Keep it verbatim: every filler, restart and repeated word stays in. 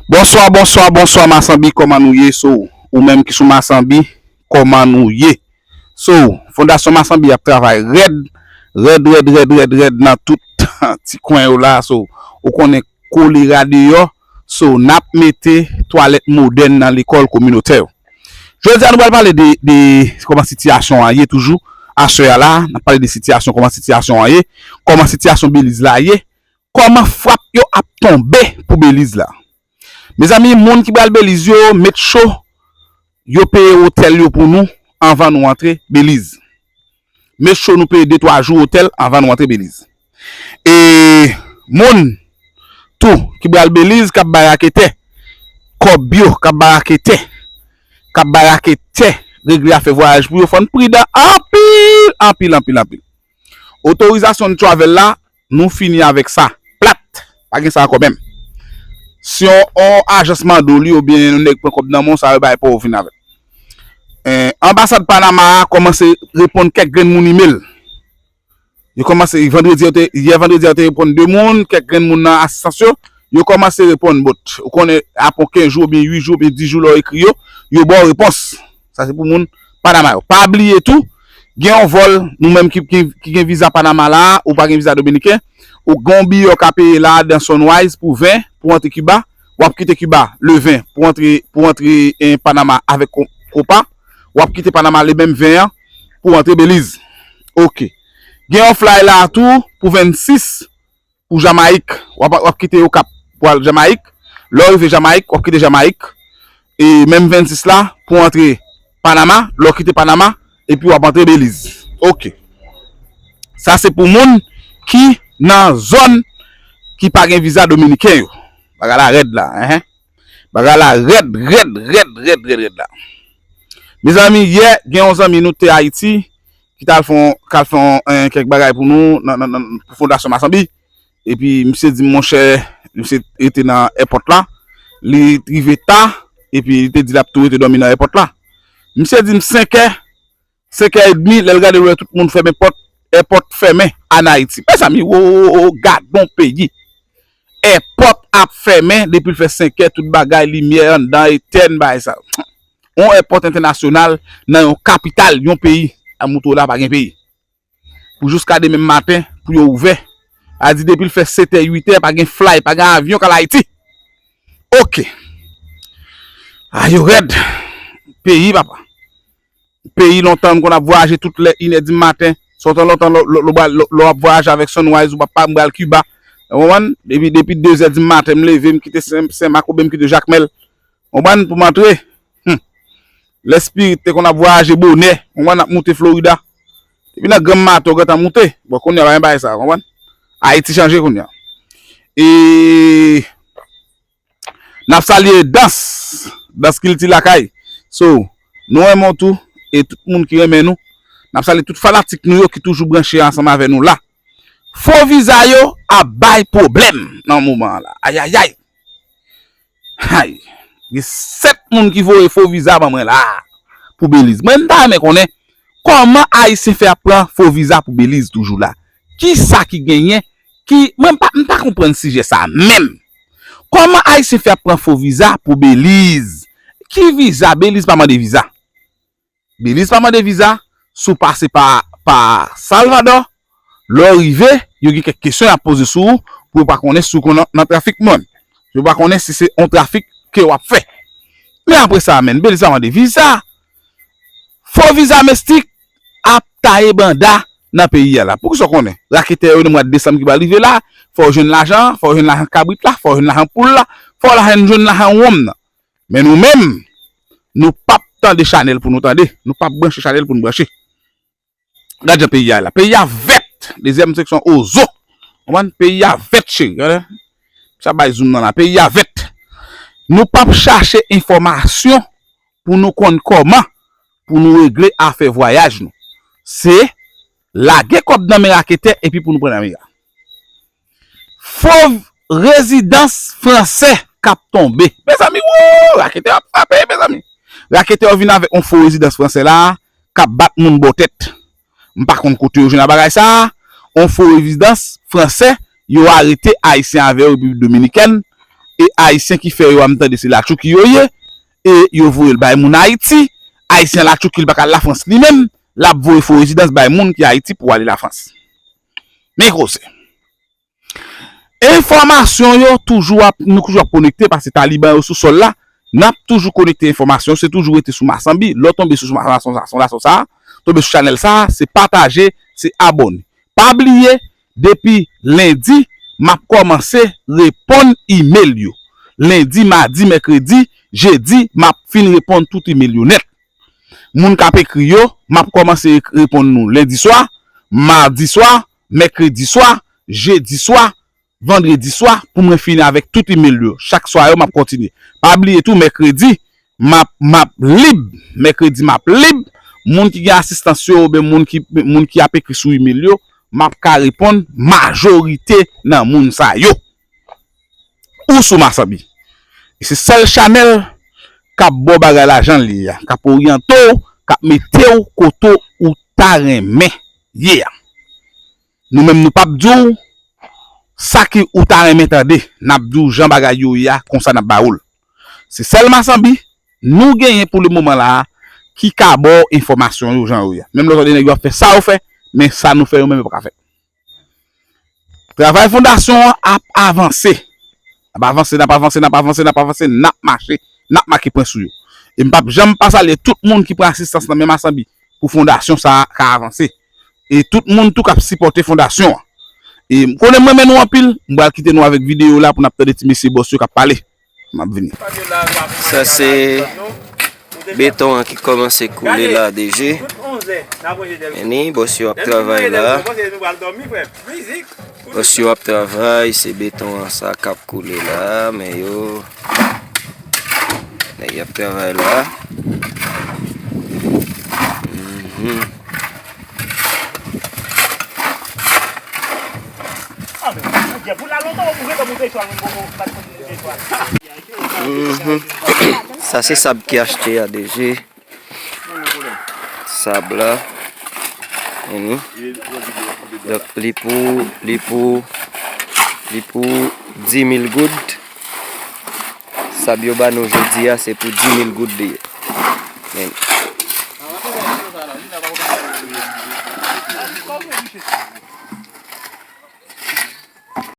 Bonswa, bonswa, bonswa, Masanbi, kòman nou ye? So, ou menm ki sou Masanbi, kòman nou ye? So, Fondasyon Masanbi ap travay rèd, rèd, rèd, rèd, rèd, rèd nan tout ti kwen yo la. So, ou konnen kolera deyò. So, n ap mete twalèt modèn nan lekòl kominotè yo. Jodi a, nou pral pale de, de kòman sitiyasyon an ye toujou. Aswè a la, n ap pale de sitiyasyon, kòman sitiyasyon an ye, kòman sitiyasyon Beliz la ye, kòman frap yo ap tonbe pou Beliz la. Mezanmi, moun ki pral Beliz yo, make sure yo peye otèl yo pou nou anvan nou antre Beliz. Make sure nou peye de twa jou otèl anvan nou antre Beliz. E moun tou ki pral Beliz, k ap bay raketè kòb yo, k ap bay raketè, k ap bay raketè regle afè vwayaj pou yo, fò n pridan anpil, anpil, anpil, anpil. Otorizasyon n travel la, nou fini avèk sa. Plat! Pa gen sa ankò menm. Si yon, yon ajans mande w li oubyen yon nèg pran kòb nan men w, sa yo bay pa w vin avè l. Eh, anbasad Panama a kòmanse reponn kèk grenn moun imel. Yo kòmanse, vandredi, yo te, yè vandredi, yo te reponn de moun, kèk grenn moun nan asistans yo, yo kòmanse reponn, but ou konnen, apre kenz jou, oubyen uit jou, oubyen dis jou, lè w ekri yo, yo ba w repons. Sa se pou moun Panama yo. Pa bliye tou, gen yon vòl, nou menm ki, ki, ki gen viza Panama la, ou pa gen viza dominiken, ou gen yon biyè w ka peye la, dan Sunrise pou ven, pou antre Kiba, w ap kite Kiba le ven, pou antre, pou antre, eh, Panama avèk ko-, Kopa, w ap kite Panama le menm ven an, pou antre Beliz. Ok. Gen yon fly la tou, pou vennsis, pou Jamayik. W ap, w ap kite Okap pou al Jamayik. Lè w rive Jamayik, w ap kite Jamayik. E menm vennsis la, pou antre Panama, lè w kite Panama, epi w ap antre Beliz. Ok. Sa se pou moun ki nan zòn ki pa gen viza dominiken yo. Bagay la rèd la, enhen. Bagay la rèd, rèd, rèd, rèd, rèd, rèd la. Mezanmi, yè, gen yon zanmi nou te Ayiti, ki t al fè yon, k al fè yon, en, kèk bagay pou nou, nan, nan, nan, pou Fondasyon Masanbi. Epi, misye di m, monchè, misye rete nan èpòt la. Li rive ta, epi li te di l ap tou rete dòmi nan èpòt la. Misye di m senkè, senkè edmi, lè l gade, l wè tout moun fèmen pòt, èpòt fèmen ann Ayiti. Mezanmi, wo, wo, wo, wo, gadon peyi. Èpòt ap fèmen depi l fè senkè, tout bagay, limyè anndan etèn, bagay sa yo. Yon èpòt entènasyonal nan yon kapital, yon peyi, a montre w la pa gen peyi. Pou jiska demen maten, pou yo ouvè. A di depi l fè setè, uitè, pa gen fly, pa gen avyon k al Ayiti. Ok. A yo rèd. Peyi, papa. Peyi lontan, m konn ap vwayaje tout lè inè di maten. Se lontan, lontan, lè, lè, lè, lè, lè w ap vwayaje avèk Sunrise, ou pa, pa m pral Kiba. Ou konprann? Depi, depi dezè di maten, m leve, m kite Sen, Sen Mak oubyen m kite Jakmèl. Konprann? Pou m antre. Hmm. Lè Spirit te konn ap vwayaje bonè, konprann, ap moute Florida. Depi nan granm maten, ou gentan moute. Bon, kounye a, pa gen bagay sa, konprann? Ayiti chanje kounye a. E N ap salye Dans, Dans Kilti Lakay. So, nou renmen w tou, e tout moun ki renmen nou. N ap salye tout fanatik nou yo ki toujou branche ansanm avè nou la. Fo viza yo ap bay pwoblèm nan moman an la. Ayayay! Hay! Gen sèt moun ki voye fo viza ban mwen la pou Beliz. Mwen, m ta renmen konnen kòman Ayisyen fè ap pran fo viza pou Beliz toujou la. Kisa ki genyen ki, mwen, m pa, m pa konprann sijè sa a menm. Kòman Ayisyen fè ap pran fo viza pou Beliz? Ki viza? Beliz pa mande viza. Beliz pa mande viza. Si w pase pa, pa Salvador, lè w rive, yo gen kèk kesyon y ap poze sou ou pou yo pa konnen si w konn nan, nan trafik moun. Yo pa konnen si se yon trafik ke w ap fè. Men apre sa, menn, Beliz pa mande viza. Fo viza mestik ap taye banda nan peyi a la. Poukisa w konnen? Raketè yo, nan mwa desanm ki pral rive la, fò w jwenn lajan, fò w jwenn lajan kabrit la, fò w jwenn lajan poul la, fò w lajan, jwenn lajan wonm nan. Men nou menm, nou p ap tande chanèl pou nou tande. Nou p ap branche chanèl pou nou branche. Gad jan peyi a ye la. Peyi a vèt. Dezyèm seksyon ozo. Konprann? Peyi a vèt, cheri. Gade. Sa bay zoom nan la. Peyi a vèt. Nou p ap chache enfòmasyon pou nou konn kòman pou nou regle afè vwayaj nou. Se lage kòb nan men raketè epi pou nou pran nan men yo. Fo rezidans fransè k ap tonbe. Mezanmi, woo, raketè ap frape, mezanmi. Raketè yo vin avèk yon fo rezidans fransè la, k ap bat moun bò tèt. M pa konn kote yo jwenn a bagay sa a. Yon fo rezidans fransè, yo arete Ayisyen avè yo Repiblik Dominikèn, e Ayisyen ki fè yo a, m tande se Latchouki yo ye, e yo voye l bay moun Ayiti, Ayisyen Latchouki l pa ka al Lafrans li menm, l ap voye fo rezidans bay moun ki Ayiti pou ale Lafrans. Men koze. Enfòmasyon yo toujou ap, nou toujou ap konekte paske Taliban yo sou sòl la. N ap toujou konekte enfòmasyon, se toujou rete sou Masanbi. Lè w tonbe sou Masanbi, sa, sa, sa, tonbe sou chanèl sa, se pataje, se abòne. Pa bliye, depi lendi, m ap kòmanse reponn imèl yo. Lendi, madi, mèkredi, jedi, m ap fin reponn tout imèl yo nèt. Moun k ap ekri yo, m ap kòmanse ek-, reponn nou lendi swa, madi swa, mèkredi swa, jedi swa, vandredi swa, pou mwen fini avèk tout imèl yo. Chak swa yo, m ap kontinye. Pa bliye tou, mèkredi, m ap, m ap lib. Mèkredi, m ap lib. Moun ki gen asistans yo, oubyen moun ki, moun ki ap ekri sou imèl yo, m ap ka reponn majorite nan moun sa yo. Ou sou Masanbi. E se sèl chanèl k ap ba w bagay la jan l ye a, k ap oryante w, k ap mete w kote w ta renmen ye a. Nou menm, nou p ap di w sa ki ou ta renmen tande, n ap di w jan bagay yo ye a, konsa n ap ba ou l. Se sèl Masanbi nou genyen pou le moman la a ki ka ba w enfòmasyon yo jan yo ye a. Menm lè w tande nèg yo ap fè sa yo fè, men sa nou fè yo menm yo pa ka fè. Travay fondasyon an ap avanse. N ap avanse, n ap avanse, n ap avanse, n ap avanse, n ap mache, n ap make pwen sou yo. E m p ap janm pa salye tout moun ki pran asistans nan men Masanbi pou fondasyon sa a ka avanse. E tout moun tou k ap sipòte fondasyon an. E m konnen m renmen nou anpil, m pral kite nou avèk videyo la pou n ap tande ti mesye bòs yo k ap pale. M ap vini. Sa se beton an ki kòmanse koule la, D J. Vini, bòs yo ap travay la. Bòs yo ap travay, se beton an sa k ap koule la, men yo, nèg y ap travay la. Mhm. Mhm. Sa se sab ki achte a, D J. Sab la. Vini. Donk, li pou, li pou, li pou di mil goud. Sab yo ba nou jodi a, se pou di mil goud li ye. Men,